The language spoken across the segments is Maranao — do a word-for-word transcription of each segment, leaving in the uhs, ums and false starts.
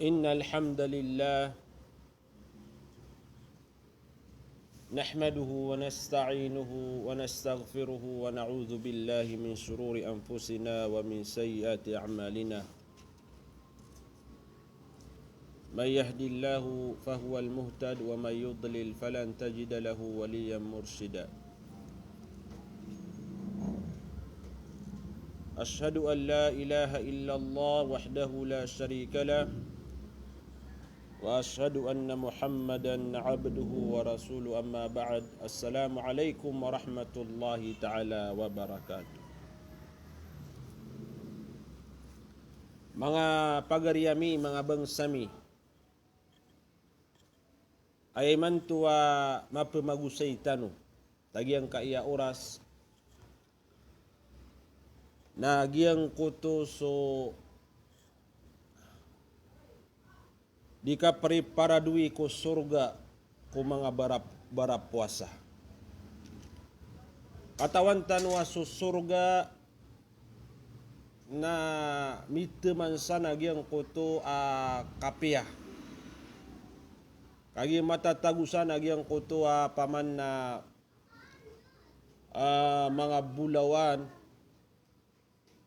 إن الحمد لله نحمده ونستعينه ونستغفره ونعوذ بالله من شرور أنفسنا ومن سيئات أعمالنا. من يهد الله فهو المهتد ومن يضلل فلن تجد له وليا مرشدا. أشهد أن لا إله إلا الله وحده لا شريك له، وأشهد أن محمدا عبده ورسوله، أما بعد. السلام عليكم ورحمة الله تعالى وبركاته. Manga pagari ami, manga bangsa mi, aya imanto a mapemagosay tano ta giyangkaya oras na giyangkoto so di kapreparadoi ko sorga ko manga bara, barapowasa. Katawan tano a so sorga na miteman san a giyangkoto a kapiya. Kagiya matatago san a giyangkoto a paman na, ah, manga bolawan,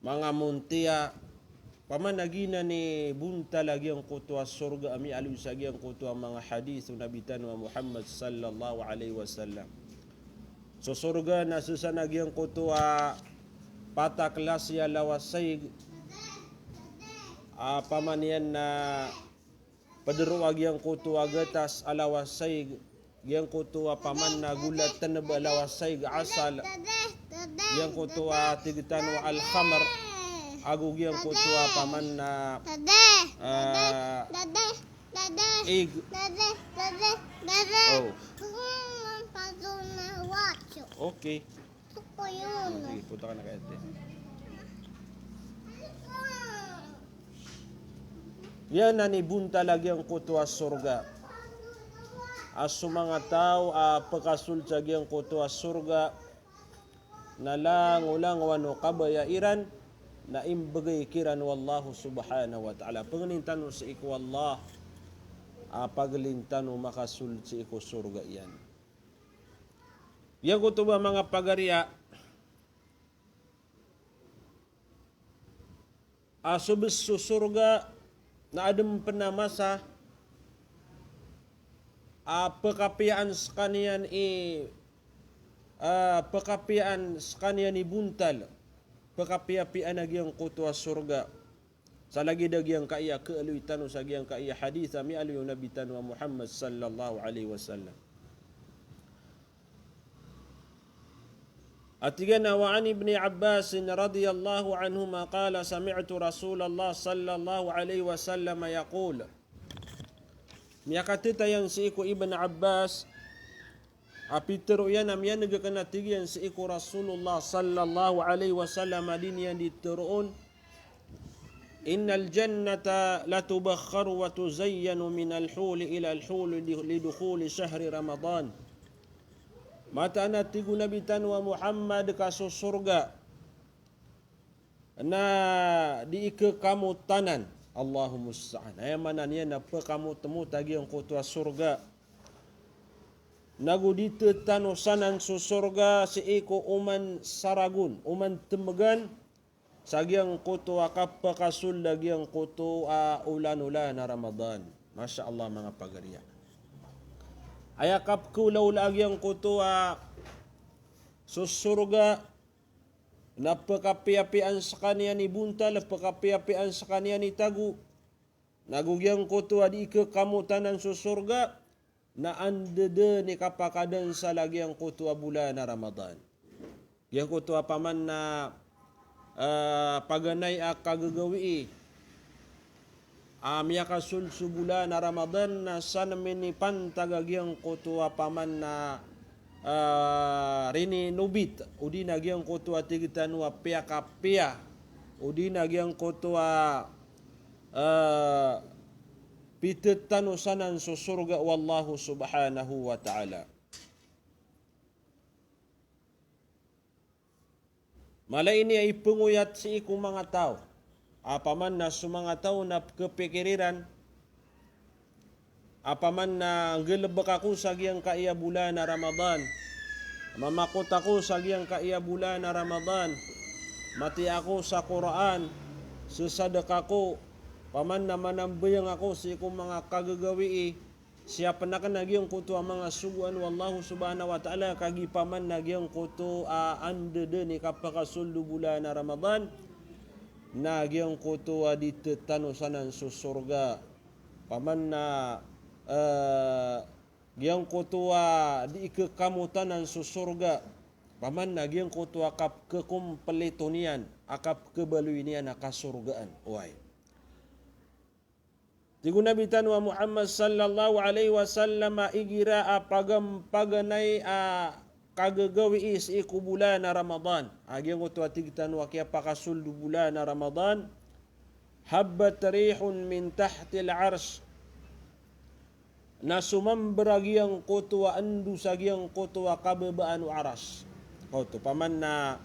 manga montiya, paman a giyanan i bontal a giyangkoto a sorga a miyaaloy sa giyangkoto a manga hadith o Nabi tano a Muhammad sallallahu alaihi wasallam. So sorga na sii san a giyangkoto a pat a klasi a lawasaig, a paman iyan na pedero a giyangkoto a gatas a lawasaig, giyangkoto a paman na gola teneb a lawasaig, asal, giyangkoto a tig tano a al-khamr, ago giyangkoto a paman na, ah, ig. Oh. Okay. Sige, punta ka na kay ate. Giyanan i bontal a giyangkoto a sorga. A so manga taw a pekasold sa giyangkoto a sorga na langolangowan o kabaya iran na imbegay kiran o Allah subhanahu wa ta'ala. Pengnin tano sii ko Allah a pagelin tano makasold sii ko sorga iyan. Giyangkoto ba manga pagari a a so bes so sorga na aden pen a masa a pekapiyaan sekaniyan i, a pekapiyaan sekaniyan i bontal, pekapiyapiyaan a giyangkoto a sorga. Sa lagid a giyangkaya kealoy tano sa giyangkaya hadith a miyaaloy o Nabi tano a Muhammad sallallahu alaihi wasallam. A tig iyan a, wa an Ibni Abbas radhiyallahu anhuma qala, sami'tu Rasulallah sallallahu alaihi wasallam yaqul. Miyakatetayan sii ko Ibn Abbas a pitero iyan a miyaneg aken a tig iyan sii ko Rasulullah sallallahu alaihi wasallam a di niyan di teroon, innal jannata latubakharu wa tuzayyanu minal huli ilal huli li, lidukhuli shahri Ramadan. Mataan a tig o Nabi tano a Muhammad ka so sorga na di ikekamotanan. Allahul musta'an. Aya maana niyan na pekamotemot a giyangkoto a sorga. Nago di tetanosanan so sorga sii ko oman saragon, oman temegan, sa giyangkoto a kapakasold a giyangkoto a olan-olan a Ramadan. Masha Allah, manga pagariya. Aya kapekaolaola a giyangkoto a so sorga na pekapiyapiyaan sekaniyan i bontal, pekapiyapiyaan sekaniyan i tago. Nago giyangkoto a di ikekamotanan so sorga, na andeden i kapakadansal a giyangkoto a bolan a Ramadan. Giyangkoto a paman na, eh, paganay a kagagawii a miyakasold so bolan a Ramadan na san minipantag a giyangkoto a paman na, eh, rininobit, odi na giyangkoto a tig tano a piyakapiya, odi na giyangkoto a, eh, pitetanosanan so sorga o Allahu subhanahu wa ta'ala. Mala ini a ipengoyat sii ko manga taw a paman na so manga taw na pekepikir iran Apaman na nggalbk ako sa giyangkaya bolan a Ramadan, mamakot ako sa giyangkaya bolan a Ramadan, matiya ako sa Qur'an, sesadka ako, paman na manambayang ako sii ko manga kagagawii, siyapn akn a giyangkoto a manga sogoan o Allahu subhanahu wa ta'ala, kagiya paman na giyangkoto a anda dn i kapakasold o bolan a Ramadan, na giyangkoto a di ttanosanan so sorga. Paman na, eh, giyangkoto a di kekamotanan so sorga. Paman na giyangkoto a kapkekomplito niyan, a kapkebaloy niyan a kasorgaan. Oway. Tig o Nabi tano a Muhammad sallallahu alaihi wasallam a igira a pagam-, paganay a kagagawii sii ko bolan a Ramadan. A giyangkoto a tig tano a kiyapakasold o bolan a Ramadan. Habbat rihun min tahtil arsh. Na somamber a giyangkoto a ndo sa giyangkoto a kababaan o Aras. Oto, paman na,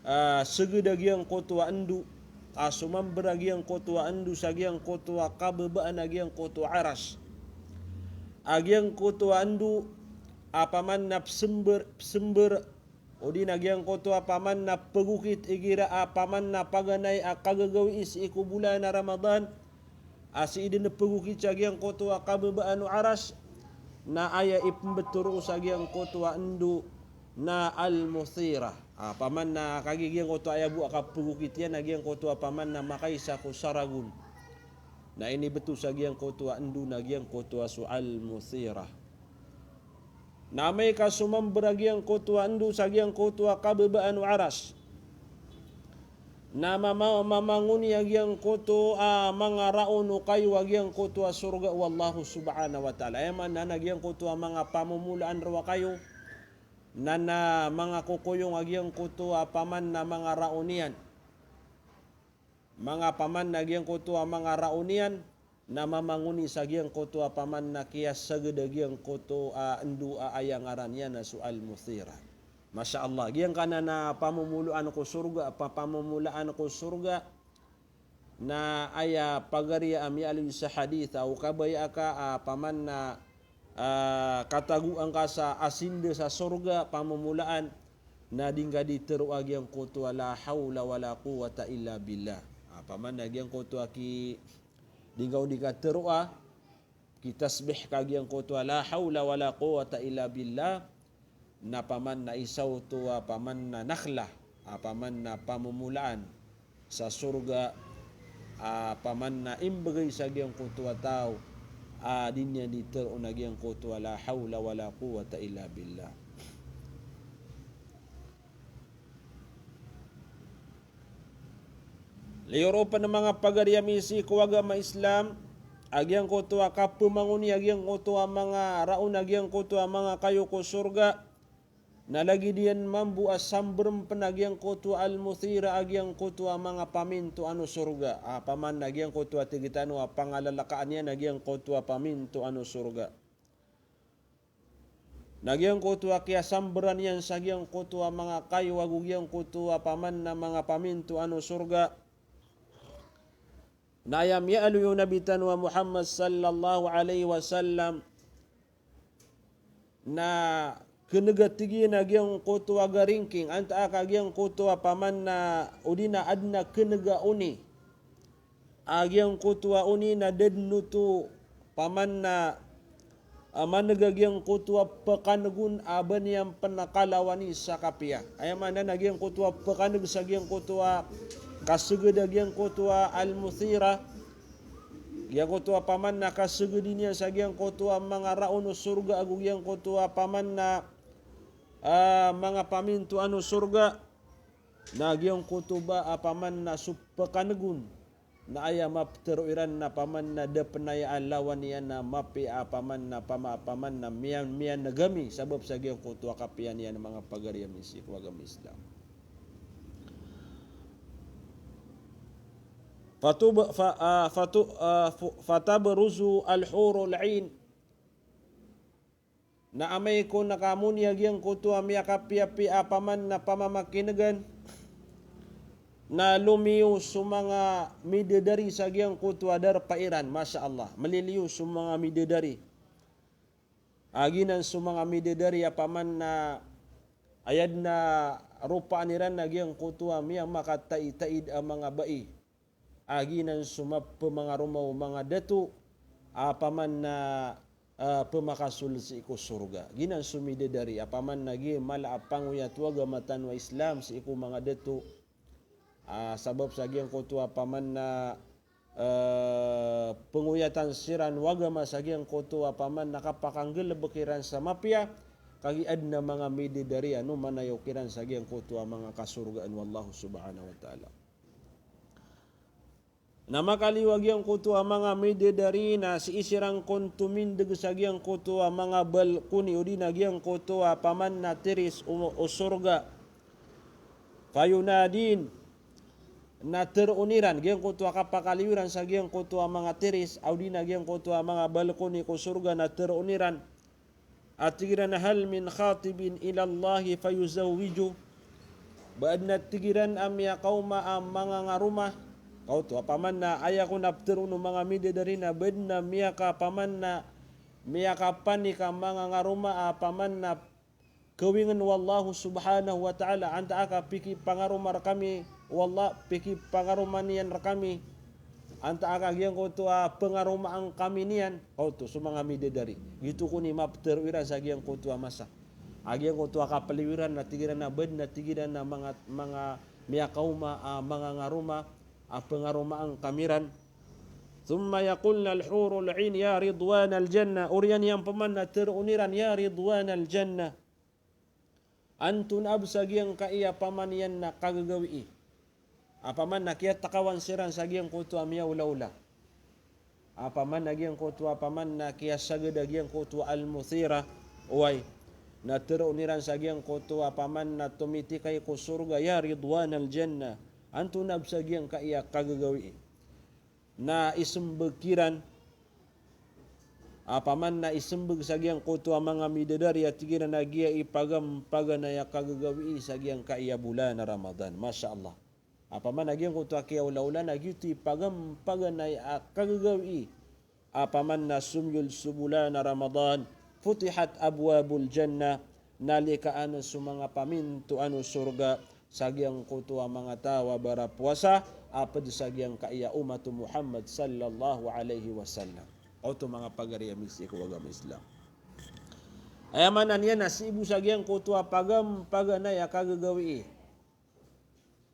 ah, seged a giyangkoto a ndo, ah, somamber a giyangkoto a ndo sa giyangkoto a kababaan a giyangkoto a Aras. A giyangkoto a ndo, ah, paman na psember, psember, odi na giyangkoto a paman na pegokit igira a paman na paganay a kagagawii sii ko bolan a Ramadan, a sii dn pegokit sa giyangkoto a kababaan o Aras, na aya ipmbtoro sa giyangkoto a ndo na Al-Muthira. A paman na kagiya giyangkoto a aya bo a kapegokit iyan a giyangkoto a paman na makaisa ko saragon. Na inibto sa giyangkoto a ndo na giyangkoto a so Al-Muthira. Na amay ka somamber a giyangkoto a ndo sa giyangkoto a kababaan o Aras, na mama-, mamangoni a giyangkoto a manga raon o kayo a giyangkoto a sorga o Allahu subhanahu wa ta'ala. Aya maana na giyangkoto a manga pamomolaan roo a kayo, na, na manga kokoyong a giyangkoto a paman na manga raon iyan. Manga paman na giyangkoto a manga raon iyan, na mamangoni sa giyangkoto a paman na kiyaseged a giyangkoto a ndo a aya ngaran iyan na so Al-Muthira. Masha Allah, giyangkanan a pamomolaan ko sorga, pa-, pamomolaan ko sorga, na aya pagari a miyaaloy sa hadith a o kabaya ka a paman na, ah, katagoan ka sa asinda sa sorga, pamomolaan, na di ngka di tero a giyangkoto a la hawla wala quwwata illa billah. A paman na giyangkoto a ki, di ngka o di katero a, kitasbih ka giyangkoto a la hawla wala quwwata illa billah, na paman na isa oto a paman na nakhla, a paman na pamomolaan sa sorga, a paman na imbegay sa giyangkoto a taw a di niyan di tero a giyangkoto a la hawla wala quwwata illa billah. Liyo ron pn a manga pagari ami sii ko agama Islam, a giyangkoto a kapemangoni a giyangkoto a manga raon a giyangkoto a manga kayo ko sorga, na lagid iyan mambo a samberm pn a giyangkoto a Al-Muthira a giyangkoto a manga pamintoan o sorga. A paman na giyangkoto a tig tano a pangalalakaan iyan a giyangkoto a pamintoan o sorga. Na giyangkoto a kiyasamberan iyan sa giyangkoto a manga kayo ago giyangkoto a paman na manga pamintoan o sorga. Na aya miyaaloy o Nabi tano a Muhammad sallallahu alaihi wasallam na keneg a tig iyan a giyangkoto a garingking, antaa ka giyangkoto a paman na odi na adn a keneg a oni. A giyangkoto a oni na da dn oto paman na, a, maneg a giyangkoto a pekaneg on a ba niyan pn kalawani sa kapiya. Aya maana na giyangkoto a pekaneg sa giyangkoto a kaseged a giyangkoto a Al-Muthira. Giyangkoto a paman na kasegedi niyan sa giyangkoto a manga raon o sorga ago giyangkoto a paman na, a, manga pamintoan o sorga. Na giyangkoto ba a paman na so pekaneg on na aya maptero iran na paman na da pn aya a lawan iyan a mapiya a paman na pama-, paman na miyan, miyaneg ami sabap sa giyangkoto a kapiya niyan a manga pagari ami sii ko agama Islam. Fatub-, fa-, ah, fatu-, ah, fu-, fatabruzu al-hurul ain. Na amay ko na kamoni a giyangkoto a miyakapiyapiya a paman na pamamakinegan, na lomiyo so manga midadari sa giyangkoto a darpa iran, masha Allah, maliliyo so manga midadari. A giyanan so manga midadari a paman na aya dn a ropaan iran na giyangkoto a miyamakataitaid a manga bai. A giyanan so mapmangaroma o manga dato a paman na, ah, pmakasold sii ko sorga. Giyanan so midadari a paman na giya mala a pangoyat o agama tano a Islam sii ko manga dato. Ah, sabap sa giyangkoto a paman na, eh, pngoyatan siran o agama sa giyangkoto a paman na kapakanggalbk iran sa mapiya, kagiya adn a manga midadari a nomanayaw kiran sa giyangkoto a manga kasorgaan o Allah subhanahu wa ta'ala. Na makaliyo a giyangkoto a manga midadari na sii siran kon tomindg sa giyangkoto a manga balkoni odi na giyangkoto a paman na tiris o, o sorga. Fayunadin, na tharoon iran, giyangkoto a kapakaliyo iran sa giyangkoto a manga tiris, odi na giyangkoto a manga balkoni ko sorga na tharoon iran. A tig iran a hal min khatibin ila Allahi fayuzawwiju. Ba adn a tig iran a miyakaoma a mangangaroma. Kaoto, a paman na aya kon a ptharoon o manga midadari na ba adn a miyaka paman na miyakapanik a mangangaroma a paman na kawingn o Allah subhanahu wa ta'ala, antaa ka pikipangaroma rkami o Allah, pikipangaroma niyan rkami, antaa ka giyangkoto a pangaromaan kami niyan, oto so manga midadari. Giyoto kon i maptharo iran sa giyangkoto a masa. A giyangkoto a kapliyo iran na tig iran a ba adn a tig iran a manga, manga miyakaoma a mangangaroma a pangaromaan kami ran. Thumma yaqulna al-hurul 'ain ya ridwanal jannah. Oriyan iyan paman na tharoon iran ya ridwanal jannah. Antonaa bs a giyangkaya paman iyan na kagagawii. A paman na kiyatakawan siran sa giyangkoto a miyaolaola. A paman na giyangkoto a paman na kiyasagad a giyangkoto a al-muthira. Oway. Na tharoon iran sa giyangkoto a paman na tomitikay ko sorga ya ridwanal jannah. Antonaa bs a giyangkaya kagagawii. Na ismbag kiran, a paman na ismbag sa giyangkoto a manga midadari a tig iran a giya i pagampaganay a kagagawii sa giyangkaya bolan a Ramadan. Masha Allah. A paman na giyangkoto a kiyaolaola na giyoto i pagampaganay a kagagawii. A paman na somiyol so bolan a Ramadan, futihat abwabul jannah, na likaan so manga pamintoan o sorga sa giyangkoto a manga taw a barapowasa, a pd sa giyangkaya umat o Muhammad sallallahu alaihi wasallam. Oto manga pagari ami sii ko agama Islam. Aya maana niyan na sii bo sa giyangkoto a pagampaganay a kagagawii.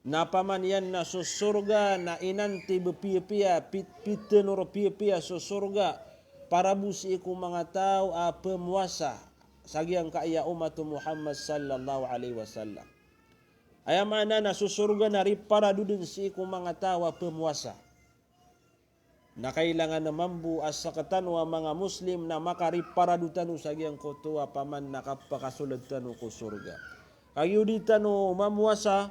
Na paman iyan na so sorga na inantib piyapiya, pit-, pitenor piyapiya so sorga para bo sii ko manga taw a pemowasa sa giyangkaya umat o Muhammad sallallahu alaihi wasallam. Aya maana na so sorga na riparado den sii ko manga taw a pemowasa. Na kailangan mambo a sktano a manga Muslim na makariparado tano sa giyangkoto a paman na kapakasold tano ko sorga. Kagiya o di tano mamowasa,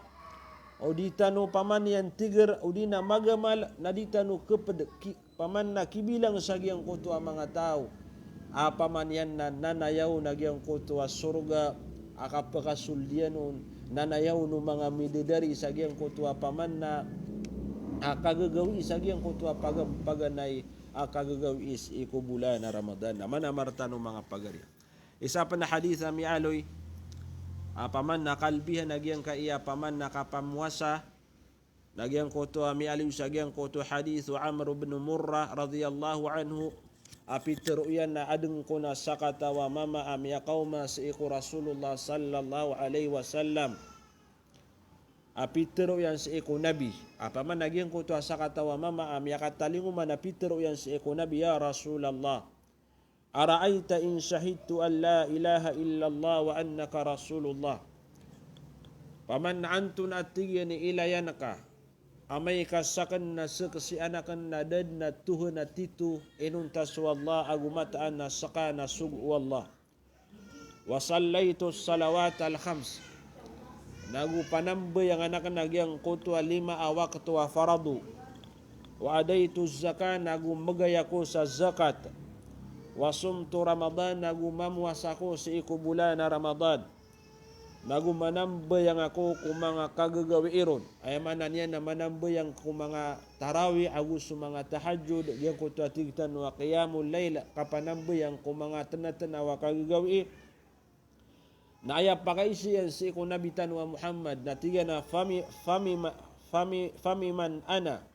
o di tano paman iyan tiger, o di na magamal, na di tano keped, ki-, paman na kibilang sa giyangkoto a manga taw a paman iyan na nanayaw na giyangkoto a sorga a kapakasold iyan on, nanayaw o manga midadari sa giyangkoto a paman na a kagagawii sa giyangkoto a pagampaganay a kagagawii sii ko bolan a Ramadan. Na manamar tano manga pagari. Isa pen a hadith a miyaaloy a paman na kalbihan a giyangkaya paman na kapamowasa, na giyangkoto a miyaaloy sa giyangkoto hadith o Amr bin Murrah radhiyallahu anhu, a pitero iyan na aden kon a sakataw a mama a miyakaoma sii ko Rasulullah sallallahu alaihi wasallam. A pitero iyan sii ko Nabi. A paman na giyangkoto a sakataw a mama a miyakatalingoma na pitero iyan sii ko Nabi, "Ya Rasulallah, ara'aita in shahidtu an la ilaha illallah wa annaka Rasulullah." Paman antonaa tig iyan i ilayan ka, amay ka saken na seksian aken na da den a tohan a tito inonta so Allah ago mataan a seka na sogo o Allah. Wa sallaitu salawat al-khams. Nago panambayangan aken a giyangkoto a lima a wakto a farado. Wa adaitu zaka, nago megay ako sa zakat. Wa sumtu Ramadan, nago mamowasa ako sii ko bolan a Ramadan. nago manambayang ako ko manga kagagawii ron. Aya maana niyan na manambayang ko manga tarawih ago so manga tahajjud, giyangkoto a tig tano a qiyamul layl, kapanambayang ko manga tnatnaw a kagagawii. Na aya pakaisa iyan sii ko Nabi tano a Muhammad, na tig iyan a fami-, famima-, fami-, famiman ana.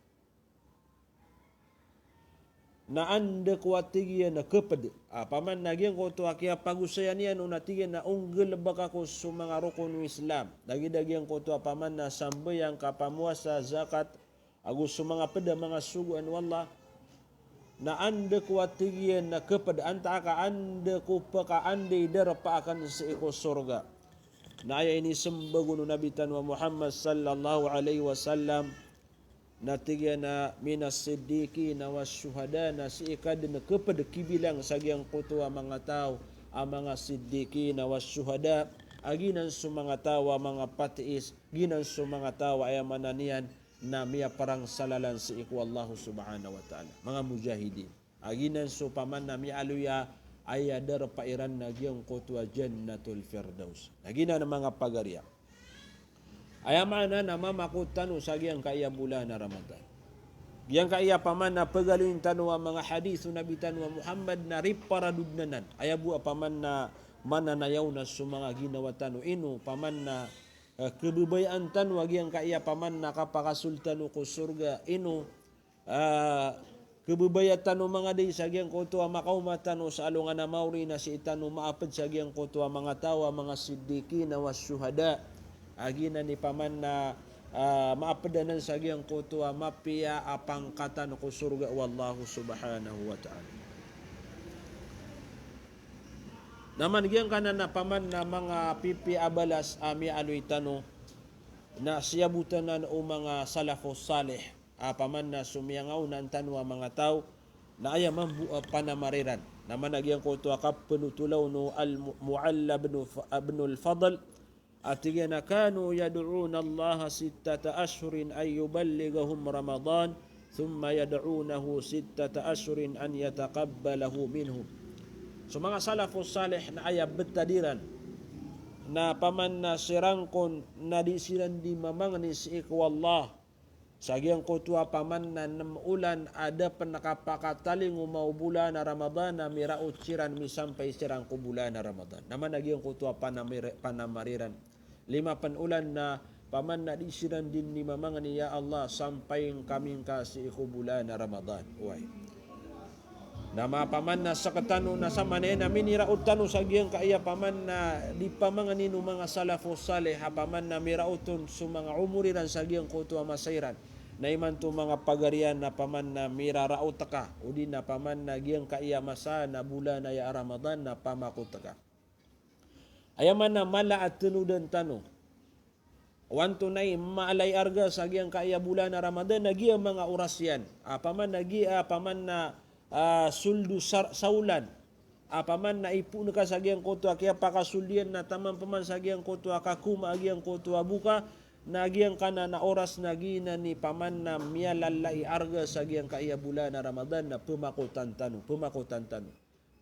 Na anda ko a tig iyan a khapd. A, paman na giyangkoto a kiyapagosayan iyan on a tig iyan a onggalbk ako so manga rokon o Islam. Lagid a giyangkoto a paman na sambayang, kapamowasa, zakat, ago so manga pd a manga sogoan o Allah. Na anda ko a tig iyan a khapd, antaa ka anda ko pkaanda i darpa akn sii ko sorga. Na aya inismbag on o Nabi tano a Muhammad sallallahu alaihi wasallam, na tig iyan a minas siddiqina was shuhada, na sii ka dn khapd kibilang sa giyangkoto a manga taw a manga siddiqina was shuhada, a giyanan so manga taw a manga patiis, giyanan so manga taw a aya maana niyan na miyaparang sa lalan sii ko Allah subhanahu wa ta'ala, manga mujahidin. A giyanan so paman na miyaaloy a aya darpa iran na giyangkoto a Jannatul Firdaus. Na giyanan a manga pagariya. Aya maana na mamakot tano sa giyangkaya bolan a Ramadan. Giyangkaya paman na pagaloyin tano a manga hadith o Nabi tano a Muhammad na riparadodn anan. Aya bo a paman na mananayaw na so manga ginawa tano, ino paman na, eh, khababayaan tano a giyangkaya paman na kapakasold tano ko sorga, ino, ah, khababayaan tano manga dai sa giyangkoto a makaoma tano sa alongan a maori na sii tano maapd sa giyangkoto a manga taw a manga siddiqina was shuhada. A giyanan i paman na, ah, maapd anan sa giyangkoto a mapiya a pangkatan ko sorga o Allah subhanahu wa ta'ala. Na man giyangkanan a paman na manga pipiya a balas a miyaaloy tano, na siyabot anan o manga salafus salih, a paman na so miyangaoona tano a manga taw, na aya mambo a panamar iran. Na man a giyangkoto a kapnothola on o Al-Mu-, Mu'alla ibn F-, ibn al-Fadl, a tig iyan a, "Kanu yad'una Allaha sittata ashhurin an yuballighahum Ramadan, thumma yad'unahu sittata ashhurin an yataqabbalahu minhum." So manga salafus salih na aya btad iran na paman na siran kon na di siran di mamangni sii ko Allah sa giyangkoto a paman na nem olan a da pn kapakatalingoma o bolan a Ramadan na miraot siran misampay siran ko bolan a Ramadan. Na man a giyangkoto a panamir-, panamar iran. Lima pn olan na paman na di siran dn di mamangni, ya Allah, sampay ngka mi ngka sii ko bolan a Ramadan. Oway. Na mapaman na sktano na samanaya na miniraot tano sa giyangkaya paman na di pamangnin o manga salafus salih, a paman na miraot on so manga omor iran sa giyangkoto a masa iran. Na imanto manga pagariya na paman na miraraot ka, odi na paman na giyangkaya masa na bolan aya a Ramadan na pamakot ka. Aya maana mala a tnodan tano. O antonaa i mala i arga sa giyangkaya bolan a Ramadan na giya manga oras iyan. A paman na giya, a paman na, ah, soldo sa, sa olan. A paman na ipoon ka sa giyangkoto a kiyapakasold iyan na taman paman sa giyangkoto a kakoma a giyangkoto a boka, na giyangkanan a oras na giyanan i paman na miyalala i arga sa giyangkaya bolan a Ramadan na pmakotan tano, pmakotan tano.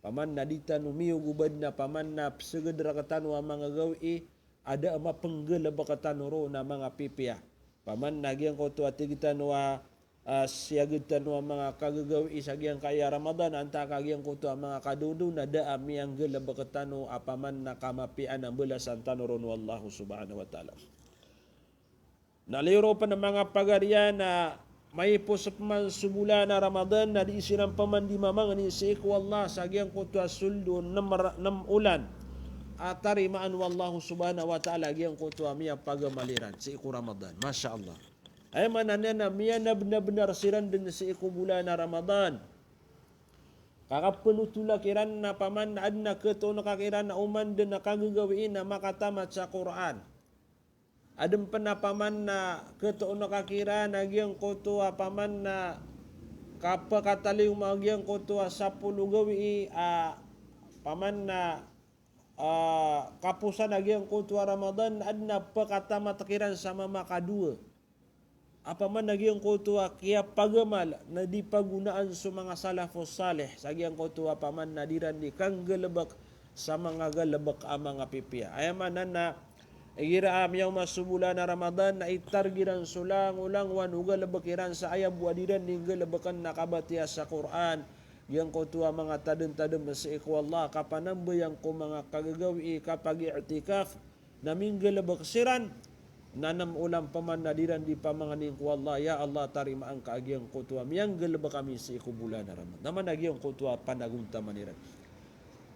Paman na di tano miyogobad na paman na psgd rktano a manga gawii a da a mapnggalbk tano ron a manga pipiya. Paman na giyangkoto a tig tano a, ah, siyagd tano a manga kagagawii sa giyangkaya Ramadan, antaa ka giyangkoto a manga kadodon na da a miyanggalbk tano a paman na kamapiyaan a mbalasan tano ron o Allah subhanahu wa ta'ala. Na liyo ron pn a manga pagariya na maipos pman so bolan a Ramadan na di siran pman di mamangni sii ko Allah sa giyangkoto a soldo nem ra-, nem olan a tarimaan o Allah subhanahu wa ta'ala giyangkoto a miyapagamal iran sii ko Ramadan. Masha Allah. Aya maana niyan na miyanabnabnar siran dn sii ko bolan a Ramadan. Ka kapnotola kiran na paman na adn a khatoon ka kiran a oman dn a kagagawii na makatamat sa Qur'an. Adn pn a paman na khatoon ka kiran a giyangkoto a paman na kapakatalingoma a giyangkoto a sapolo gawii a paman na, ah, kaposan a giyangkoto a Ramadan, adn a pkatamat kiran sa mamakadowa. A paman na giyangkoto a kiyapagamal na di pagonaan so manga salafus salih sa giyangkoto a paman na di ran di kanggalbk sa manga galbk a manga pipiya. Aya maana na Igira a miyaoma so bolan a Ramadan na itarg iran so langolangowan o galbk iran sa aya bo a di ran di nggalbkn na kabatiya sa Qur'an, giyangkoto a manga tadmtadm sii ko Allah, kapanambayang ko manga kagagawii, kapag-i'tikaf, na minggalbk siran, na nm olan pman na di ran di pamangnin ko Allah, ya Allah, tarimaan ka a giyangkoto a miyanggalbk ami sii ko bolan a Ramadan. Na mana giyangkoto a panagontaman iran.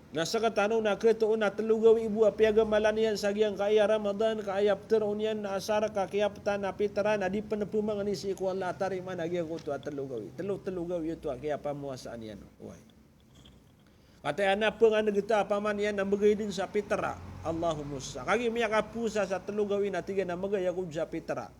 Na sktano na khatoon a tlo gawii bo a piyagamalan iyan sa giyangkaya Ramadan, ka aya ptharoon iyan na asar ka kiyaptan a pitra na di pn pmangni sii ko Allah a tarimaan a giyangkoto a tlo gawii. Tlo, tlo gawii oto a kiyapamowasaan iyan. Oway. Kataya na pngan'g ta a paman iyan na mbgay dn sa pitra. Allahumma sa. Kagiya miyakapowasa sa tlo gawii na tig iyan a mbgay ako dn sa pitra.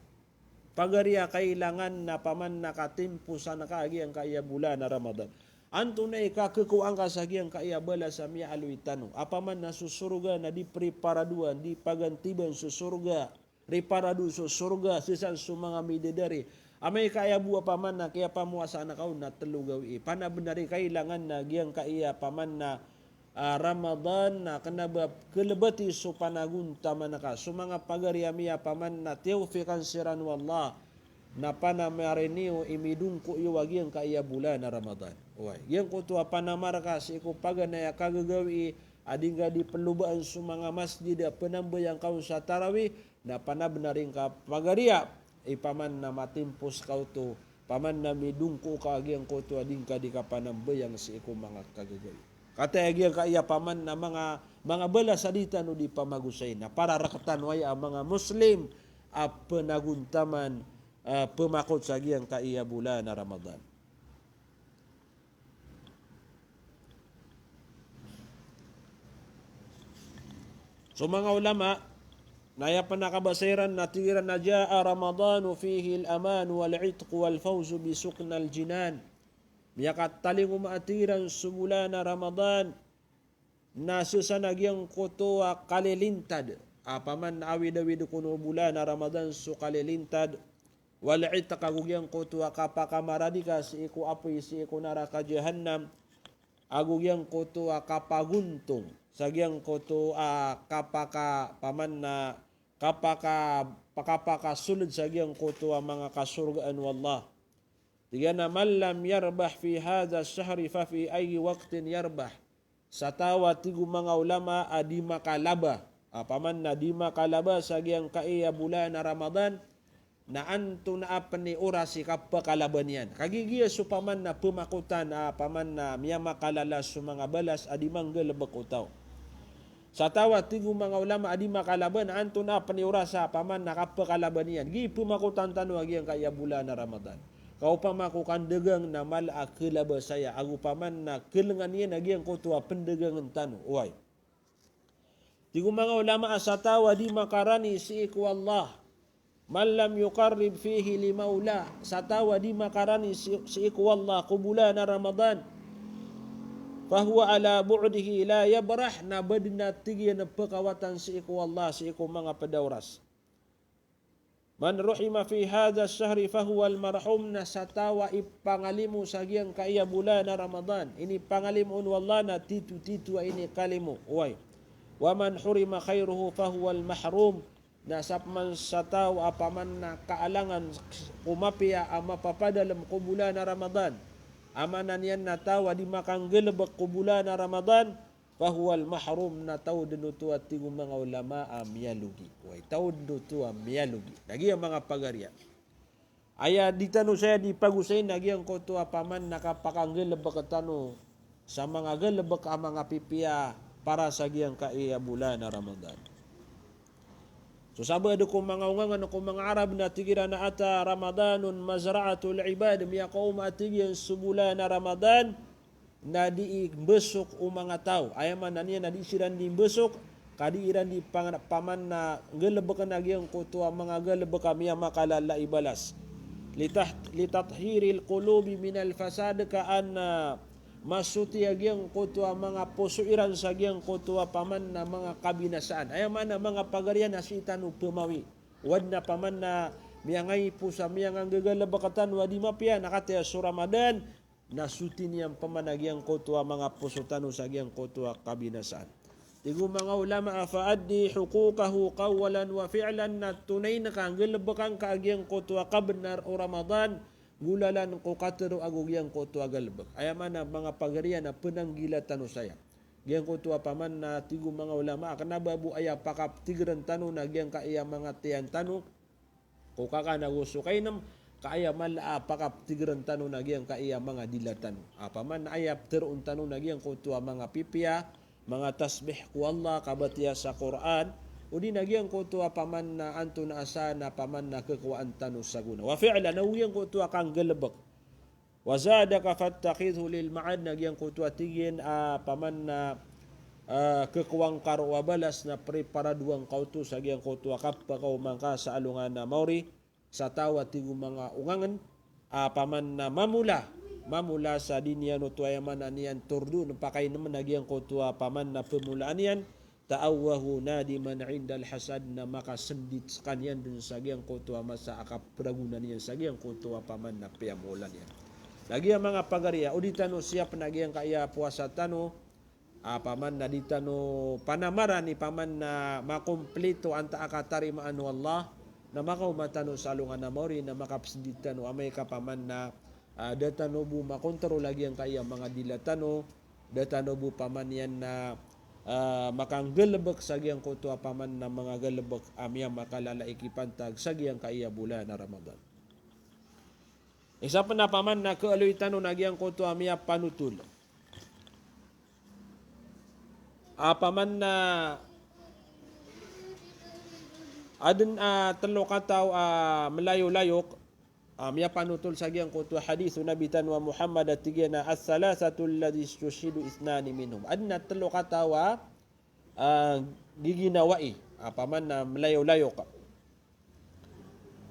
Pagari a kailangan na paman na katimposan ka a giyangkaya bolan a Ramadan. Antonaa i kakhakowa ngka sa giyangkaya balas a miyaaloy tano? A paman na so sorga na di priparadoan, di pagantiban so sorga, riparado so sorga, sii san so manga midadari. Amay ka aya bo a paman na kiyapamowasaan ka on na tlo gawii. Panabnar i kailangan na giyangkaya paman na ah, Ramadan, na kna ba kalbati so panagontaman ka. So manga pagari ami a paman na tiyawfiqan siran o Allah, na panamarin iyo i midongko iyo a giyangkaya bolan a Ramadan. Oway, giyangkoto a panamar ka sii ko paganay a kagagawii, a di ngka di plobaan so manga masjid a pnambayang ka on sa tarawih, na panabnar ingka pagari a, i paman na matimpos ka oto, paman na midongko ka a giyangkoto a di ngka di kapanambayang sii ko manga kagagawii. Kataya giyangkaya paman na manga, manga balas a di tano di pamagosay na para rktano aya a manga Muslim a pnagontaman, ah, pmakot sa giyangkaya bolan a Ramadan. So manga ulama, na aya pn a kabasa iran na tig iran na, "Jaa Ramadanu fihi al-aman wal-itq wal-fawzu bi suknal jinan." Miyakatalingoma a tig iran so bolan a Ramadan, na sii san a giyangkoto a kalilintad. A paman na awid-awid kon o bolan a Ramadan so kalilintad. Wal-itq, ago giyangkoto a kapakamaradi ka sii ko apoy sii ko naraka Jahannam. Ago giyangkoto a kapagontong sa giyangkoto a kapaka, paman na kapaka, kapakasold sa giyangkoto a manga kasorgaan o Allah. Tig iyan a, "Man lam yarbah fi hadha ash-shahri fa fi ayyi waqtin yarbah?" Sa taw a tig o manga ulama a di makalaba, a paman na di makalaba sa giyangkaya bolan a Ramadan, na antonaa pn i oras i kapakalaban iyan. Kagiya giya so paman na pmakotan a paman na miyamakalala so manga balas a di manggalbk o taw. Sa taw a tig o manga ulama a di makalaba na antonaa pn i oras a paman na kapakalaban iyan. Giya i pmakotan tano a giyangkaya bolan a Ramadan. Ka opama ko kandagang na mala a kalaba saya, ago paman na kalngan iyan a giyangkoto a pndagangn tano. Oway. Tig o manga ulama a sa taw a di makarani sii ko Allah. Man lam yuqarrib fihi li mawla, sa taw a di makarani sii, sii ko Allah ko bolan a Ramadan. Fahuwa ala bu'dihi la yabrah, na badn a tig iyan a pkawatan sii ko Allah, sii ko manga pd a oras. Man ruhima fi hadha ash-shahri fahuwa al-marhum, na sa taw a ipangalimo sa giyangkaya bolan a Ramadan. Inipangalimo on o Allah na tito-tito a inikalimo. Oway. Wa man hurima khayruhu fahuwa al-mahrum. Na sa pman sa taw a paman na kaalangan ko mapiya a mapapadalm ko bolan a Ramadan. A maana niyan na taw a di makanggalbk ko bolan a Ramadan, fahuwa al-mahrum, na taw dn oto a tig o manga ulama a miyalogi. Oway, taw dn oto a miyalogi. Na giya manga pagariya. Aya di tano saya di pagosay na giyangkoto a paman na kapakanggalbk tano sa manga galbk a manga pipiya para sa giyangkaya bolan a Ramadan. So sabaad ko manga ongangan ko manga Arab na tig iran a ata Ramadanun mazra'atul ibad, miyakaoma a tig iyan so bolan a Ramadan, na dii mbasok o manga taw. Aya maana niyan na dii siran dii mbasok, ka dii iran dii pang-, paman na nggalbkn a giyangkoto a manga galbk a miyamakalala i balas. Litah-, litathiril qulubi minal fasad, ka an, ah, masoti a giyangkoto a manga poso iran sa giyangkoto a paman na manga kabinasaan. Aya maana manga pagariya na sii tano pmawi. O adn a paman na miyangaiposa, miyanganggagalbk tano a di mapiya, na kataya so Ramadan, na soti niyan paman a giyangkoto a manga poso tano sa giyangkoto a kabinasaan. Tig o manga ulama a, "Fa addi huquqahu qawlan wa fi'lan," na tonayn ka, nggalbkan ka a giyangkoto a kabnar o Ramadan, golalan ko katharo ago giyangkoto a galbk. Aya maana, manga pagari, na pnanggila tano saya. Giyangkoto a paman na tig o manga ulama a kna ba bo aya pakaptigran tano na giyangkaya manga tiyan tano ko kakan ago so kainem, ka aya mala a pakaptigran tano na giyangkaya manga dila tano. A paman na aya ptharoon tano na giyangkoto a manga pipiya, manga tasbih ko Allah, kabatiya sa Qur'an, odi na giyangkoto a paman na antonaa sa na paman na kakowaan tano sa gona. Wa fi'lan, na o giyangkoto a kanggalbk. Wa zadaka fattakhidhu lil ma'ad, na giyangkoto a tig iyan a paman na, ah, kakowaan ka roo a balas na preparadoan ka oto sa giyangkoto a kapakaoma ngka sa alongan a maori, sa taw a tig o manga ongangn, a paman na mamola, mamola sa di niyan oto, aya maana niyan, tordoon, pakainmn a giyangkoto a paman na pmolaan iyan, ta'awwahu nadiman indal hasad, na makasndit skaniyan dn sa giyangkoto a masa a kapragona niyan sa giyangkoto a paman na piyamola niyan. Na giya manga pagari, o di tano siyapn a giyangkaya powasa tano, a paman na di tano panamaran i paman na makomplito antaa a katarimaan o Allah, na makaoma tano sa alongan a maori, na makapsndit tano amay ka paman na, ah, da tano bo makontrol a giyangkaya manga dila tano, da tano bo paman iyan na, ah, makanggalbk sa giyangkoto a paman na manga galbk a miyamakalala i kipantag sa giyangkaya bolan a Ramadan. Isa pn a paman na kaaloy tano na giyangkoto a miyapanotol. A paman na adn a tlo kataw a mlayolayok, a miyapanotol sa giyangkoto a hadith o Nabi tano a Muhammad a tig iyan a, "Ath-thalathatu alladhi istushhidu ithnani minhum." Adn a tlo kataw a, ah, giginawai, a paman na mlayolayok.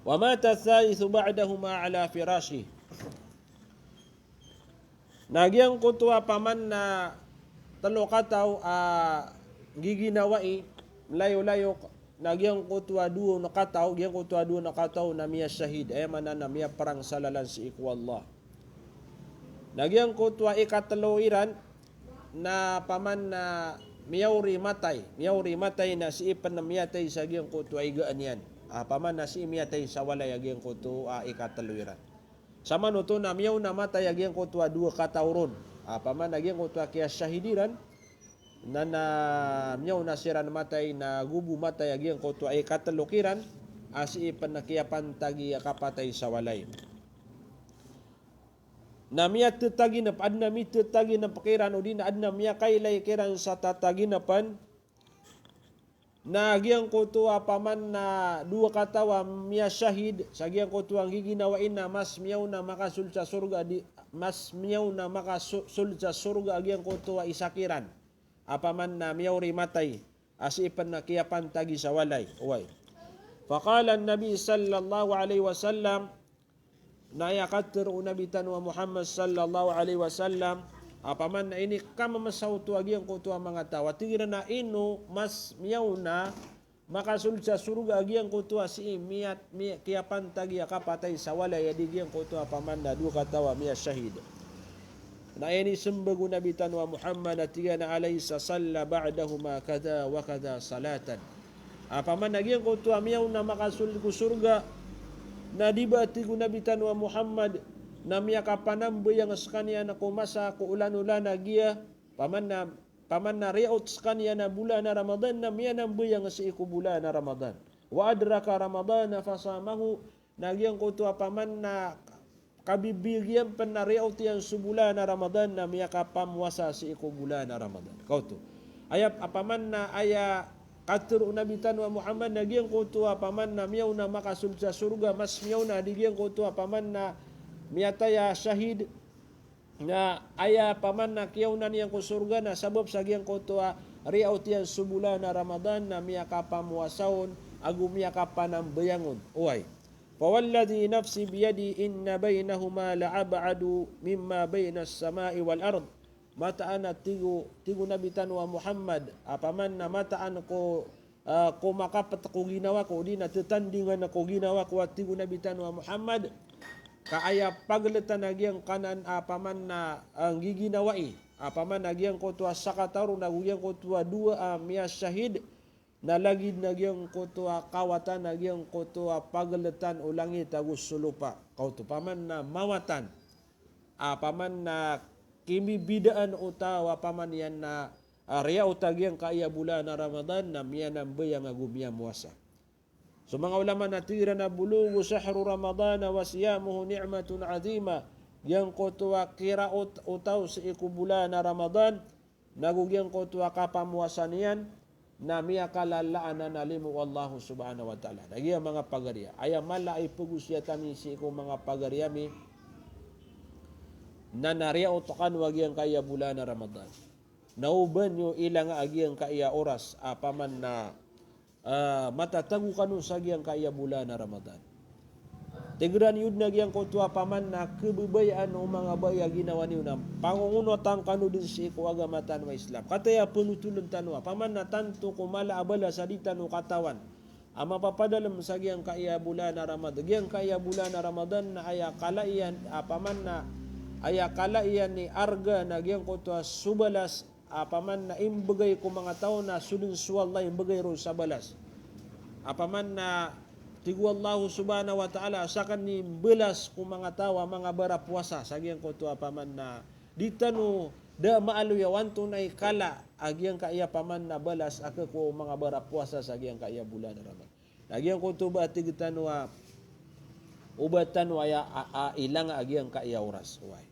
"Wa mata ath-thalithu ba'dahuma ala firashih." Na giyangkoto a paman na tlo kataw a giginawai, mlayolayok, na giyangkoto a dowa on kataw, giyangkoto a dowa on kataw na miyashahid, aya maana na miyaprang sa lalan sii ko Allah. Na giyangkoto a ikatlo iran, na paman na miyaori matay, miyaori matay na sii pn miyatay sa giyangkoto a igaan iyan. A paman na sii miyatay sa walay a giyangkoto a ikatlo iran. Samanoto na miyaona matay a giyangkoto a dowa kataw ron. A paman na giyangkoto a kiyashahid iran, na, na miyaona siran matay na go bo matay a giyangkoto a ikatlo kiran, a sii pn kiyapantagi a kapatay sa walay. Na miyatataginp, adn a mitataginp kiran, odi na adn a miyakailay kiran sa tataginpn. Na giyangkoto a paman na dowa kataw a miyashahid sa giyangkoto a nggiginawai na mas miyaona makasold sa sorga di, mas miyaona makaso-, sold sa sorga a giyangkoto a isa kiran. A paman na miyaori matay, a sii pn kiyapantagi sa walay. Oway. Faqala an-Nabi sallallahu alaihi wasallam, na aya katharo o Nabi tano a Muhammad sallallahu alaihi wasallam, a paman na inikhamamsa oto a giyangkoto a manga taw a tig iran a ino mas miyaona makasold sa sorga a giyangkoto a sii miyat-, mi-, kiyapantagi a kapatay sa walay a di giyangkoto a paman na dowa kataw a miyashahid. Na inismbag o Nabi tano a Muhammad a tig iyan a, "Alaysa salla ba'dahuma kadha wa kadha salatan?" A paman na giyangkoto a miyaona makasold ko sorga, na di ba, tig o Nabi tano a Muhammad, na miyakapanambayang skaniyan ko masa ko olan-olan a giya, paman na, paman na riyaot skaniyan a bolan a Ramadan, na miyanambayang sii ko bolan a Ramadan. Wa adraka Ramadana fasamahu, na giyangkoto a paman na kabibigiyan pn na riyaot iyan so bolan a Ramadan na miyakapamowasa sii ko bolan a Ramadan. Kaoto. Aya, a paman na aya katharo o Nabi tano a Muhammad na giyangkoto a paman na miyaona makasold sa sorga, mas miyaona di giyangkoto a paman na miyatay a shahid, na aya paman na kiyaona niyan ko sorga na sabap sa giyangkoto a riyaot iyan so bolan a Ramadan na miyakapamowasa on ago miyakapanambayang on. Oway. Fawalladhi nafsi biyadihi inna baynahuma la'ab'adu mimma baynas sama'i wal ard. Mataan a tig o, tig o Nabi tano a Muhammad, a paman na mataan ko ah, ko makapt ko ginawa ko, odi na tatandingan ko ginawa ko, a tig o Nabi tano a Muhammad, ka aya pagltan a giyangkanan a paman na, ah, nggiginawai, a paman a giyangkoto a sakataro na go giyangkoto a dowa a miyashahid, na lagid na giyangkoto a kawatan a giyangkoto a pageltan o langit ago so lopa. Kaoto paman na mawatan a paman na kimibidaan o taw a paman iyan na, a, riyaot a giyangkaya bolan a Ramadan na miyanambayang ago miyamowasa. So manga ulama na tig iran a bolog o shahru Ramadan wa siyamuhu ni'matun azima. Giyangkoto a kiraot o taw sii ko bolan a Ramadan, na go giyangkoto a kapamowasa niyan, na miyakalalaan a limo o Allah subhanahu wa ta'ala. Na giya manga pagariya, aya mala a ipegosiyat ami sii ko manga pagariya mi, na nariyaot kano a giyangkaya bolan a Ramadan. Na oba niyo ilanga a giyangkaya oras a paman na, ah, matatago kano sa giyangkaya bolan a Ramadan. Tig iran iyo den a giyangkoto a paman na kebebayaan o manga bai a ginawa niyo na pangongonotan kano den sii ko agama tano a Islam. Kataya penotolen tano a paman na tanto ko mala a balas a di tano katawan a mapapadalem sa giyangkaya bolan a Ramadan. Giyangkaya bolan a Ramadan na aya kala iyan, a paman na aya kala iyan i arga na giyangkoto a so balas a paman na imbegay ko manga taw na so den so Allah imbegay ron sa balas. A paman na tig o Allah subhanahu wa ta'ala, saken i mbalas ko manga taw a manga barapowasa sa giyangkoto a paman na di tano da maaloy a antonaa i kala a giyangkaya paman na balas a keko o manga barapowasa sa giyangkaya bolan a Ramadan. Na giyangkoto ba tig tano a oba tano aya a, a, ilanga a giyangkaya oras. Oway.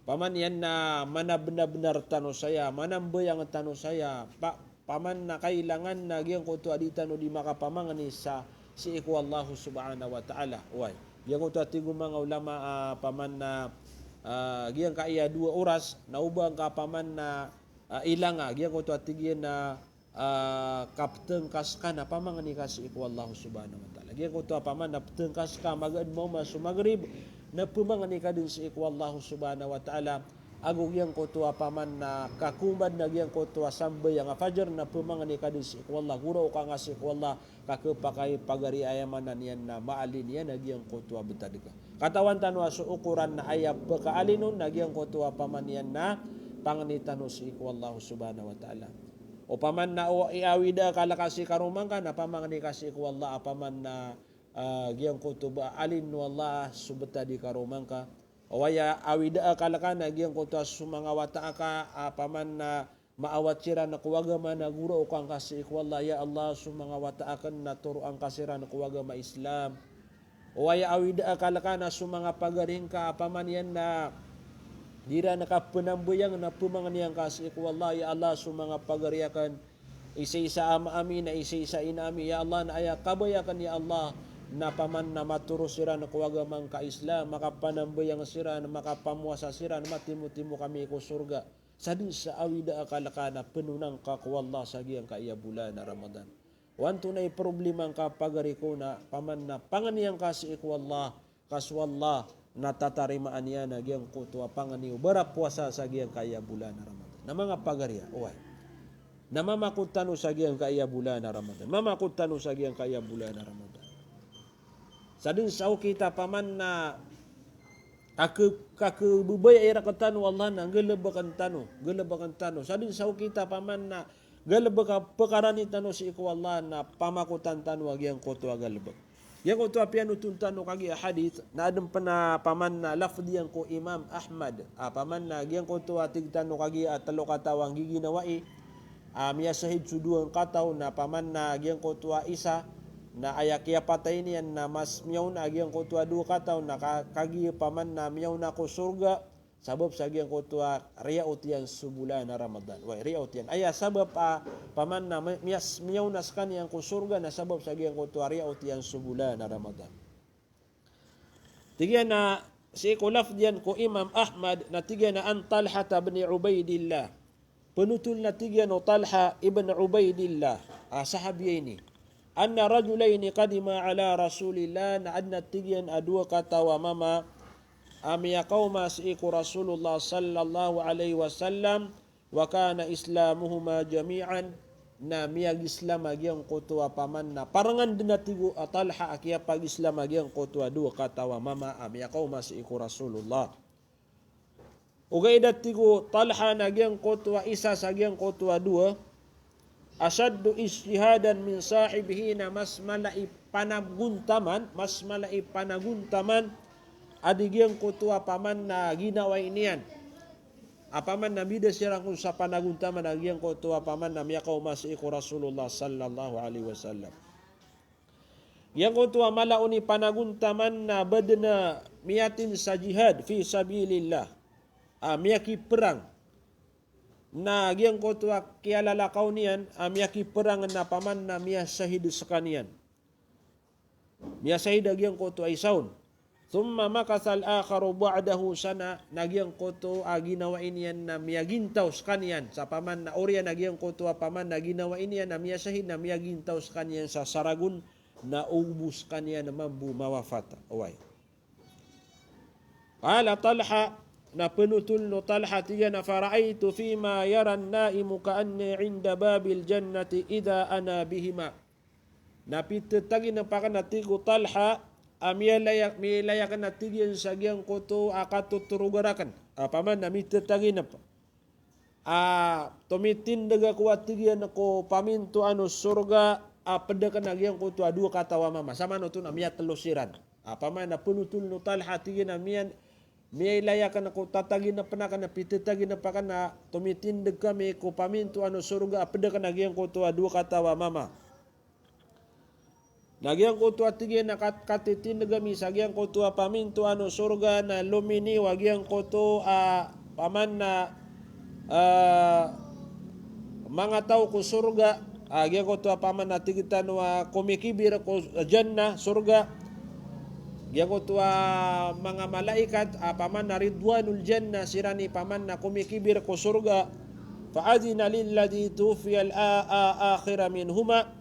Paman iyan na manabenabenar tano saya, manambayang tano saya, pa, paman na kailangan na giyangkoto a di tano di makapamangni sa sii ko Allah subhanahu wa ta'ala. Oway. Giyangkoto a tig o manga ulama, ah, paman na, ah, giyangkaya dowa oras, na oba ngka paman na, ah, ilanga, giyangkoto a tig iyan na ah, kapetengkas ka na pamangni ka sii ko Allah subhanahu wa ta'ala. Giyangkoto a paman na petengkas ka, magaan maoma so Maghrib, na pemangni ka den sii ko Allah subhanahu wa ta'ala. Ago giyangkoto a paman na kakombad na giyangkoto a sambayang a Fajar na pemangni ka den sii ko Allah. Go roo ka nga sii ko Allah, ka kepakay pagari aya maana niyan na maalin iyan a giyangkoto a betad ka. Katawan tano a so okoran na aya pekaalin on na giyangkoto a paman iyan na pangni tano sii ko Allah subhanahu wa ta'ala. Opama na o, iawida ka laka si karoma ngka na pamangni ka sii ko Allah, opama na, ah, giyangkoto ba alin o Allah so betad i karoma ngka. Oway, awida ka laka na giyangkoto a so manga wata aka, opama na maawat siran ko agama na go roo ka ngka sii ko Allah, ya Allah, so manga wata aken na toroa ngka siran ko agama Islam. Oway, awida ka laka na so manga pagari ngka, opama niyan na di ran kapenambayang na pemangni angka sii ko Allah, ya Allah, so manga pagari aken, isa-isa ama ami na isa-isa ina ami, ya Allah, na aya kabaya aken, ya Allah, na opama na matoro siran ko agama ngka Islam, makapanambayang siran, makapamowasa siran, matimotimo kami ko sorga. Sa den sa awida ka laka na penona ngka ko Allah sa giyangkaya bolan a Ramadan. O antonaa i problema ngka pagari ko na opama na pangni angka sii ko Allah, ka so Allah na tatarimaan iyan a giyangkoto a pangni o barapowasa sa giyangkaya bolan a Ramadan. Na manga pagari a, oway. Na mamakot tano sa giyangkaya bolan a Ramadan. Mamakot tano sa giyangkaya bolan a Ramadan. Sa den sa okit a opama na kake-, kakebebaya iran rektano o Allah na nggalebeken tano, nggalebeken tano. Sa den sa okit a opama na galebek a pekarani tano sii ko Allah na pamakotan tano a giyangkoto a galebek. Giyangkoto a piyanothol tano kagiya hadith, na aden pen a opama na lafdh iyan ko Imam Ahmad, a opama na giyangkoto a tig tano kagiya a telo kataw a nggiginawai, a miyashahid so dowa kataw na opama na giyangkoto a isa, na aya kiyapatay niyan na mas miyaona a giyangkoto a dowa kataw na ka-, kagiya opama na miyaona ko sorga, sabap sa giyangkoto a riyaot iyan so bolan a Ramadan. Oway, riyaot iyan. Aya sabap a opama na mi-, miyas-, miyaona sekaniyan ko sorga na sabap sa giyangkoto a riyaot iyan so bolan a Ramadan. Tig iyan a, sii ko lafdh iyan ko Imam Ahmad, na tig iyan a an Talhata bin Ubaidillah. Penothol na tig iyan o Talha ibn Ubaidillah, a sahabi ini. Anna rajulaini qadima ala Rasulillah, na aden a tig iyan a dowa kataw a mama a miyakaoma sii ko Rasulullah sallallahu alaihi wasallam, wa kana islamuhuma jami'an, na miyag-Islam a giyangkoto a opama na parangan den a tig o Talha a kiyapag-Islam a giyangkoto a dowa kataw a mama a miyakaoma sii ko Rasulullah. Ogaid a tig o Talha na giyangkoto a isa sa giyangkoto a dowa, ashaddu ijtihadan min sahibihi, na mas mala i panagontaman, mas mala i panagontaman a di giyangkoto a paman na ginawai niyan. A paman na bida siran ko sa panagontaman a giyangkoto a paman na miyakaoma sii ko Rasulullah sallallahu alaihi wasallam. Giyangkoto a mala on i panagontaman na badn a miyatin sa jihad fi sabilillah. A miyakiprang. Na giyangkoto a kiyalalakaw niyan, a miyakiprang na paman na miyasahid skaniyan. Miyasahid a giyangkoto a isa on. Thumma makatha al-akharu ba'dahu sana, na giyangkoto a ginawai niyan na miyagintaw skaniyan. Sa paman na oriyan a giyangkoto a paman na ginawai niyan na miyasahid na miyagintaw skaniyan sa saragon na obo skaniyan mambo mawafat. Oway. Qala Talha, na pnotol o Talha, tig iyan a, "Fara'aytu fima yara an-naimu ka'anni inda babil jannati idha ana bihima." Na pithataginp akn a tig o Talha, a miyalaya-, miyailay akn a tig iyan sa giyangkoto a katotorog rakn. A paman na mithataginp. A tomitindg ako a tig iyan ko pamintoan o sorga a pd akn a giyangkoto a dowa kataw a mama. Samanoto na miyatlo siran. A paman na pnotol o Talha a tig iyan a miyan, miyailay akn ko tataginpn akn a pithataginp akn a tomitindg kami ko pamintoan o sorga a pd akn a giyangkoto a dowa kataw a mama. Na giyangkoto a tig iyan a kat-, katitindg ami sa giyangkoto a pamintoan o sorga na lominiyo a giyangkoto a paman na, ah, manga taw ko sorga, a giyangkoto a paman na tig tano a komikibir ko jannah, sorga. Giyangkoto a manga malaikat a paman na ridwanul jannah, siran i paman na komikibir ko sorga. Fa adhina lilladhi tuwuffiya al-, a-, a-, akhira minhuma.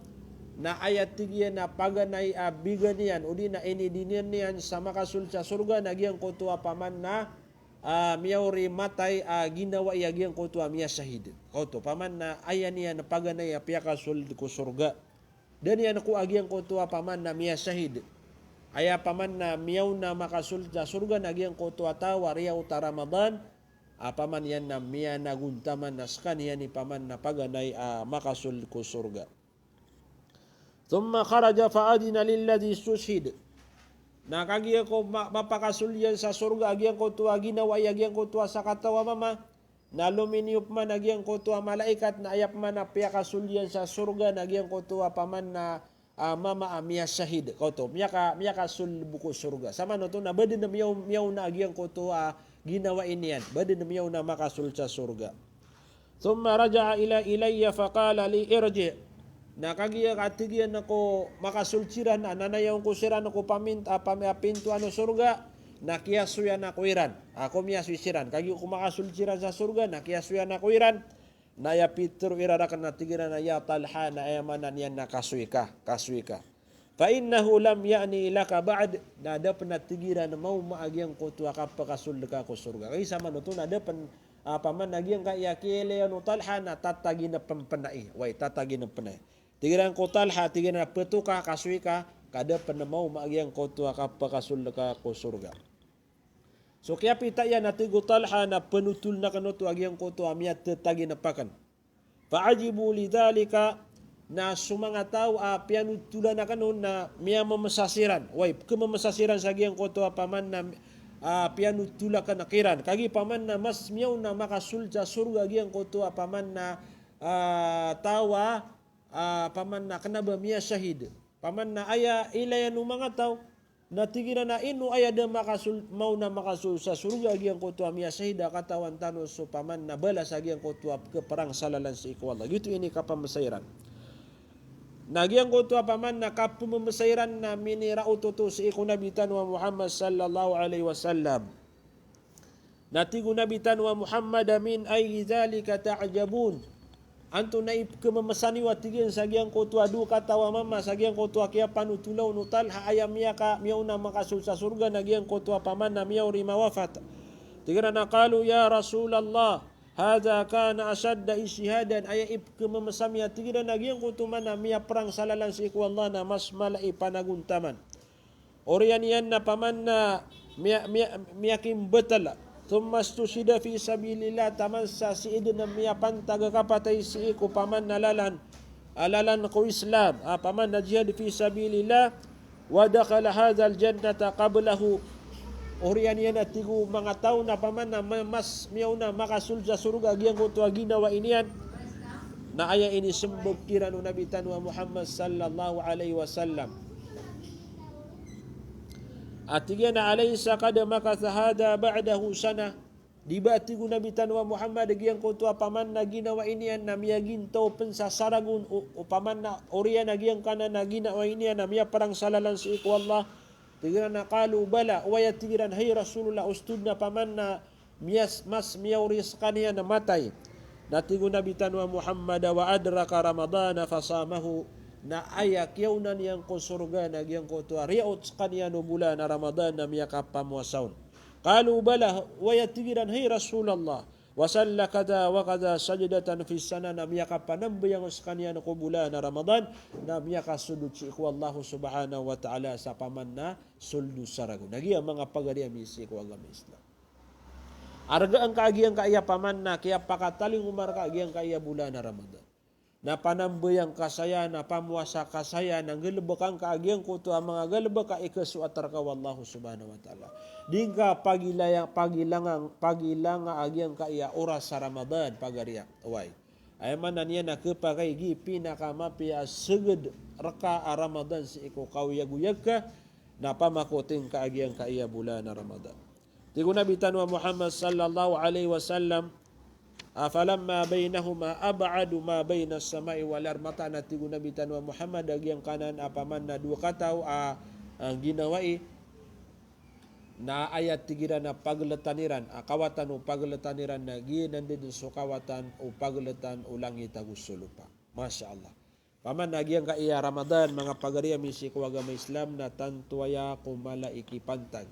Na aya tig iyan a paganay a bigan iyan, odi na inidin iyan sa makasold sa sorga na giyangkoto a paman na, ah, miyaori matay a ginawai a giyangkoto a miyasahid. Kaoto, paman na aya niyan paganay a piyakasold ko sorga. Da niyan ko a giyangkoto a paman na miyasahid. Aya paman na miyaona makasold sa sorga na giyangkoto a taw a riyaot a Ramadan, a paman iyan na miyanagontaman na skaniyan i paman na paganay a makasold ko sorga. Thumma kharaja fa adhina lilladhi istushhid. Na kagiya ko ma-, mapakasold iyan sa sorga a giyangkoto a ginawai a giyangkoto a sakataw a mama, na lominiyo pman a giyangkoto a malaikat na aya pman a piyakasold iyan sa sorga na giyangkoto a paman na, ah, mama a miyasahid. Kaoto, miyaka-, miyakasold bo ko sorga. Samanoto na badn a miyaw-, miyaona a giyangkoto a ginawai niyan. Badn a miyaona makasold sa sorga. Thumma raja'a ila, ilayya faqala li irji'. Na kagiya a tig iyan ko makasold siran a nanayawn ko siran ko pamint-, a pam-, a pintoan o sorga, na kiyasoyan ako iran. Ako miyasoy siran. Kagiya ko makasold siran sa sorga, na kiyasoyan ako iran. Na aya pitharo iran rakn na tig iran a, "Ya Talha, na aya maana niyan na kasoy ka, kasoy ka. Fa innahu lam ya'ni laka ba'd," na da pn a tig iran a maoma a giyangkoto a kapakasold ka ko sorga. Kagiya samanoto na da pn, a, paman a giyangkaya kiyailay o Talha na tataginpn pn ai. Oway, tataginpn pn ai. Tig iran ko Talha, tig iran a pto ka, kasoy ka, ka da pn maoma a giyangkoto a kapakasold ka ko sorga. So kiyapita iyan a tig o Talha na pnotoln akn oto a giyangkoto a miyatataginp akn. Fa ajibu lidhalika, na so manga taw a piyanotolan akn on na miyamamsa siran. Oway, pkhamamsa siran sa giyangkoto a paman na, a, piyanotolan akn kiran. Kagiya paman na mas miyaona makasold sa sorga a giyangkoto a paman na, a, taw a, a, paman na kna ba miyasahid. Paman na aya ilayan o manga taw na tig iran a ino aya da makasold, maona makasold sa sorga a giyangkoto a miyasahid a katawan tano so paman na balas a giyangkoto a pkhaprang sa lalan sii ko Allah. Giyoto i inikapamamsa iran. Na giyangkoto a paman na kapamamsa iran na miniraot oto sii ko Nabi tano a Muhammad sallallahu alaihi wasallam. Na tig o Nabi tano a Muhammad a, "Min ayyi dhalika ta'jabun?" Antonaa i pkhamamsa niyo a tig iyan sa giyangkoto a dowa kataw a mama, sa giyangkoto a kiyapanotol on o Talha a aya miyaka-, miyaona makasold sa sorga na giyangkoto a paman na miyaori mawafat. Tig iran a, "Qalu ya Rasulallah, hadha kana ashadda ijtihadan." Aya i pkhamamsa ami a tig iran a giyangkoto man a miyaprang sa lalan sii ko Allah na mas mala i panagontaman. Oriyan iyan na paman na miya-, miya-, miyakimbatal Thumma istushhida fi sabilillah, taman sa sii dn a miyapantag a kapatay sii ko paman a lalan, a lalan ko Islam, a paman a jihad fi sabilillah, wa dakhala hadhal jannata qablahu. Oriyan iyan a tig o manga taw na paman a ma-, mas miyaona makasold sa sorga a giyangkoto a ginawai niyan, na aya inismbag kiran o Nabi tano a Muhammad sallallahu alaihi wasallam. A tig iyan a, "Alaysa qad makatha hadha ba'dahu sanah?" Di ba, a tig o Nabi tano a Muhammad, a giyangkoto a paman a ginawai niyan na miyagintaw pn sa saragon o, o paman a oriyan a giyangkanan a ginawai niyan na miyaprang sa lalan sii ko Allah? Tig iran a, qalu bala, oway, a tig iran, hay Rasulullah, osto dn a paman a miyas-, mas miyaori skaniyan a matay. Na tig o Nabi tano a Muhammad, wa adraka Ramadana fasamahu, na aya kiyaona niyan ko sorga na giyangkoto a riyaot skaniyan o bolan a Ramadan na miyakapamowasa on. Qalu bala, oway, a tig iran, hay Rasulullah, wa salla kadha wa kadha sajdatan fi sanah, na miyakapanambayang skaniyan ko bolan a Ramadan, na miyakasold sii ko Allah subhanahu wa ta'ala sa paman a sold o saragon. Na giya manga pagari ami sii ko agama Islam. Argaan ka a giyangkaya paman a kiyapakatalingoma rka a giyangkaya bolan a Ramadan. Na panambayang ka saya, na pamowasa ka saya, na nggalbkan ka a giyangkoto a manga galbk a ikasoat rka o Allah subhanahu wa ta'ala. Di ngka pagilaya-, pagilangang-, pagilanga a giyangkaya oras a Ramadan, pagari a. Oway. Aya maana niyan na khapakay gii pinakamapiya a sgd rka a Ramadan sii ko kaoyagoyag ka, na pamakoting ka a giyangkaya bolan a Ramadan. Tig o Nabi tano a Muhammad sallallahu alaihi wasallam, a, falamma baynahuma ab'adu ma baynas sama'i wal ard, mataan a tig o Nabi tano a Muhammad a giyangkanan a paman a dowa kataw a, a, ginawai, na aya tig iran a pagltan iran, a kawatan o pagltan iran na giyanan dn so kawatan o pagltan o langit ago so lopa. Masha Allah. Paman a giyangkaya Ramadan, manga pagari ami sii ko agama Islam, na tanto aya ko mala i kipantag,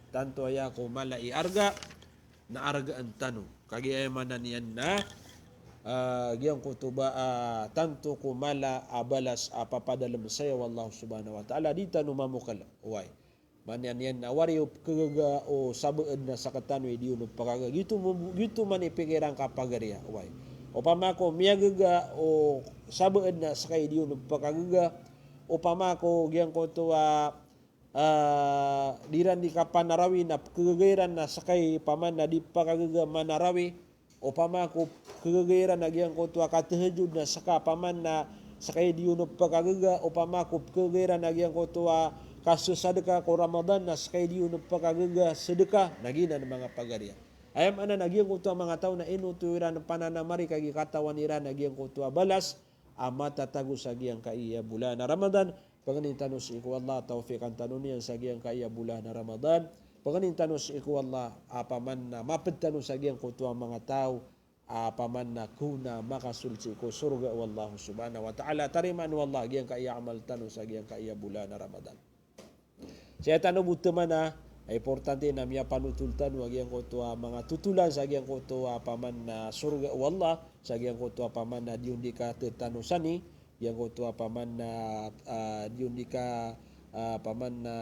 tanto aya ko mala i arga, na argaan tano. Kagiya aya maana niyan na, ah, giyangkoto ba, ah, tanto ko mala a balas a papadalm saya o Allah subhanahu wa ta'ala, di tano mamokl. Oway. Maana niyan na wari o pkhagaga o sabaad na sktano i di on pkhagaga. Giyoto mo-, giyoto man i pikiran ka pagari a. Oway. Opama ko miyagaga o sabaad na ska i di on pkhagaga. Opama ko giyangkoto a, ah, di iran di kapanarawi na pkhagaga iran na ska i paman a di pkhagaga manarawi. Opama ko pkhagaga iran a giyangkoto a katahajjud na ska paman na ska i di on pkhagaga, opama ko pkhagaga iran a giyangkoto a kasasadka ko Ramadan na ska i di on pkhagaga sadka, na giyanan manga pagari a. Aya maana na giyangkoto a manga taw na ino oto iran pananamari kagiya katawan iran a giyangkoto a balas a matatago sa giyangkaya bolan a Ramadan. Pangnin tano sii ko Allah, tawfiqan tano niyan sa giyangkaya bolan a Ramadan. Pangnin tano sii ko Allah, a paman na mapd tano sa giyangkoto a manga taw a paman na kona makasold sii ko sorga o Allah subhanahu wa ta'ala. Tarimaan o Allah giyangkaya amal tano sa giyangkaya bolan a Ramadan. Saya tano bo tmana, importante na miyapanotol tano a giyangkoto a manga totolan sa giyangkoto a paman na sorga o Allah, sa giyangkoto a paman na di on di kathatanosan i, giyangkoto a paman na, ah, di on di ka, ah, paman na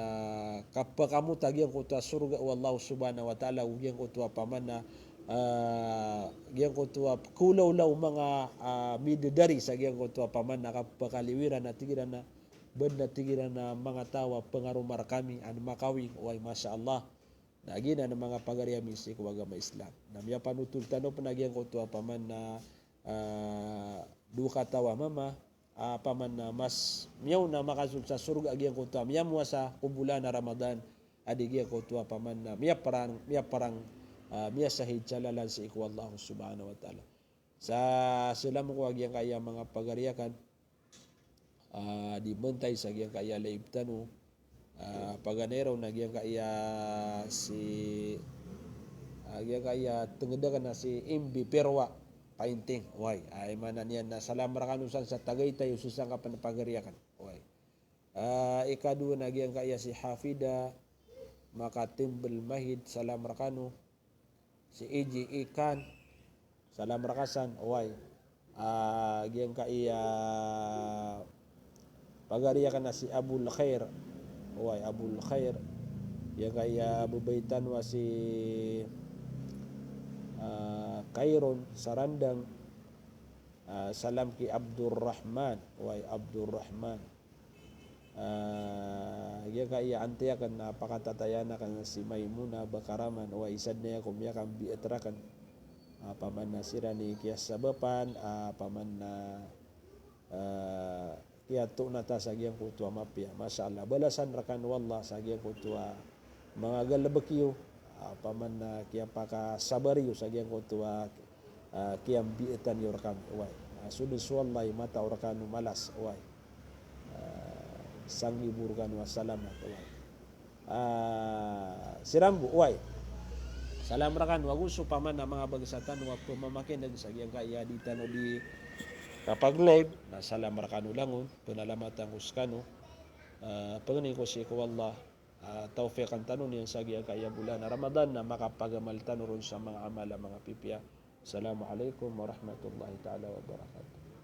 kapkamot a giyangkoto a sorga o Allah subhanahu wa ta'ala, o giyangkoto a paman na, ah, giyangkoto a pkhaolawla o manga, ah, midadari sa giyangkoto a paman na kapkaliwiran a tig iran a, bad na tig iran a manga taw a pngaroma rkami an makawing, oway, masha Allah. Na giyanan manga pagari ami sii ko agama Islam. Na miyapanotol tano pn a giyangkoto a paman na, ah, dowa kataw a mama, a paman na mas miyaona makasold sa sorga a giyangkoto a miyamowasa ko bolan a Ramadan, a di giyangkoto a paman na miyaprang, miyaprang, ah, miyasahid sa lalan sii ko Allah subhanahu wa ta'ala. Sa slam ko a giyangkaya manga pagari akn, ah, di bantay sa giyangkaya live tano, ah, paganay raw na giyangkaya si, ah, giyangkaya tngd akn na si M B Perwa Painting. Oway, aya maana niyan na salam rkano san sa Tagaytay, o sii sangkapan a pagari akn. Oway. Ah, ikadowa na giyangkaya si Hafida Makatimbl Mahid, salam rkano. Si A J Ikan, salam rka san, oway. Ah, giyangkaya pagari akn a si Abul Khair, oway, Abul Khair. Giyangkaya babay tano a si Kairon, Sarandang, ah, salam ki Abdurrahman, oway, Abdurrahman. Ah, giyangkaya antiyaken na pakatatayaan aken si Maimuna Bakaraman, oway, isa den aya ko miyakambiit raken. Ah, opama na siran i kiyasabapan, ah, opama na ah, kiyatoon ta sa giyangkoto a mapiya. Masha Allah, balasan rekano o Allah sa giyangkoto a manga galebek iyo, ah, opama na kiyapakasabar iyo sa giyangkoto a, ah, kiyambiitan iyo rekami, oway. Ah, so den so Allah i matao rekano malas, oway. Ah, sanggibo rekano a salamat, oway. Ah, siran bo, oway. Salam rekano ago so opama na manga bagsa tano a pemamakineg sa giyangkaya di tano di kapag-live, na salam rekano langon, penalamatan ko sekano. Ah, pangnin ko sii ko Allah, ah, tawfiqan tano niyan sa giyangkaya bolan a Ramadan na makapagamal tano ron sa manga amal a manga pipiya. Assalamu alaikum warahmatullahi taala wabarakatuh.